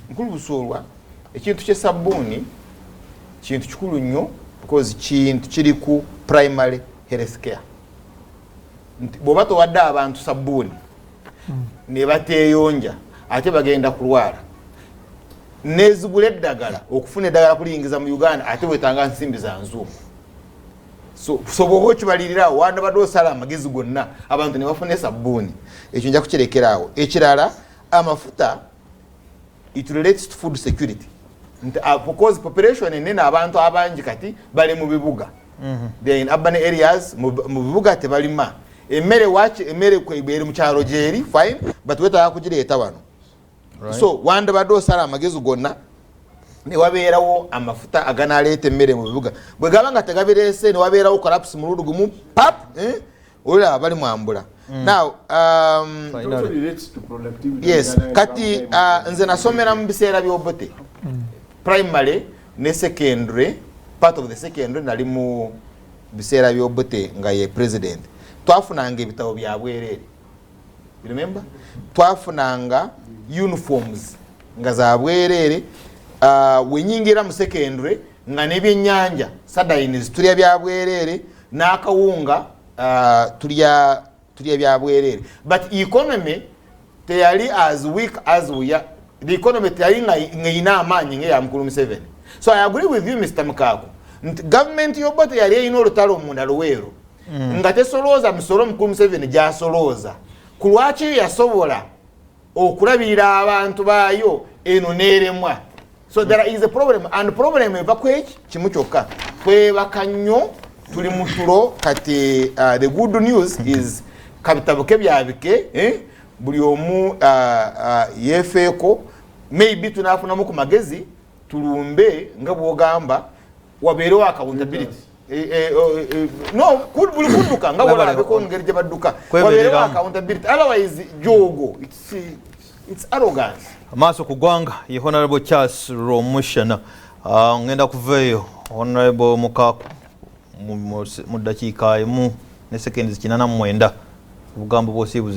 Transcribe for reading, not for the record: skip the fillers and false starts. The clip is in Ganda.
Mukulu Busuulwa, ekintu kyesabbuuni kintu kikulu nnyo because kintu kiri ku primary health care, nti bw'oba towadde abantu sabbuuni ne bateeyonja, ate bagenda kulwala. Nezigula eddagala, okufuna eddagala kuliyingiza mu Uganda, ate wetanga nsimbi za nzungu. So bwoba okibalirirawo, wandabadde osala amagezi gonna abantu ne bafuna esabbuuni. Ekyo nja kukirekeraawo. Ekirala, amafuta, it relates to food security, nti because population enene, abantu abangi kati bali mu bibuga. They are in urban areas. Mu bibuga tebalima emmere. Waki emmere eri mu kyalo gyeri fine, but wetaaga kugireeta wano. So wandibadde osala amagezi gonna newabeerawo amafuta aganaleeta emmere mu bibuga. Bwe gaba nga tegabireese, newabeerawo collapse mulundi gumu pap, eh? Olaba bali mwambula now. It also relates to productivity. Yes. Uganda. Kati nze nasomera mu biseera by'Obote, primary ne secondary, part of the secondary nali mu biseera by'Obote nga ye president. Twafunanga ebitabo bya bwereere. You remember, twafunanga uniforms nga za bwereere. Wenyingira mu secondary nga n'ebyennyanja, sardines, tulya bya bwereere, n'akawunga tulya bya bwereere, but economy teyali as weak as we are. The economy teyali nga ng'erina amaanyi ng'eya mukulu Museveni. So I agree with you, Mr Mukaaku, nti gavumenti y'Obote yali erina olutalo munda Luweero, nga tesolooza misolo mukulu Museveni gyasolooza. Ku lwaki yasobola okulabirira abantu baayo, eno neeremwa? So there is a problem, and problem eva ku eki kimu kyokka: twebaka nnyo, tuli mu tulo. Kati the good news is kabitabuke byabike, eh? Buli omu yeefeeko. Maybe tunafunamu ku magezi, tulumbe nga bwogamba, wabeerewo accountability. Oh, no, buli kudduka nga bwolabeko ngeri gye badduka, wabeerewo Kwebereramu. accountability. Otherwise jogo, it's arrogance. Amaaso ku ggwanga ye Honorable Charles Rwomushana. Ngenda kuva eyo, Honorable Mukaaku, mu ddakiika 1 ne seconds 89, obugambo bwosiibuze.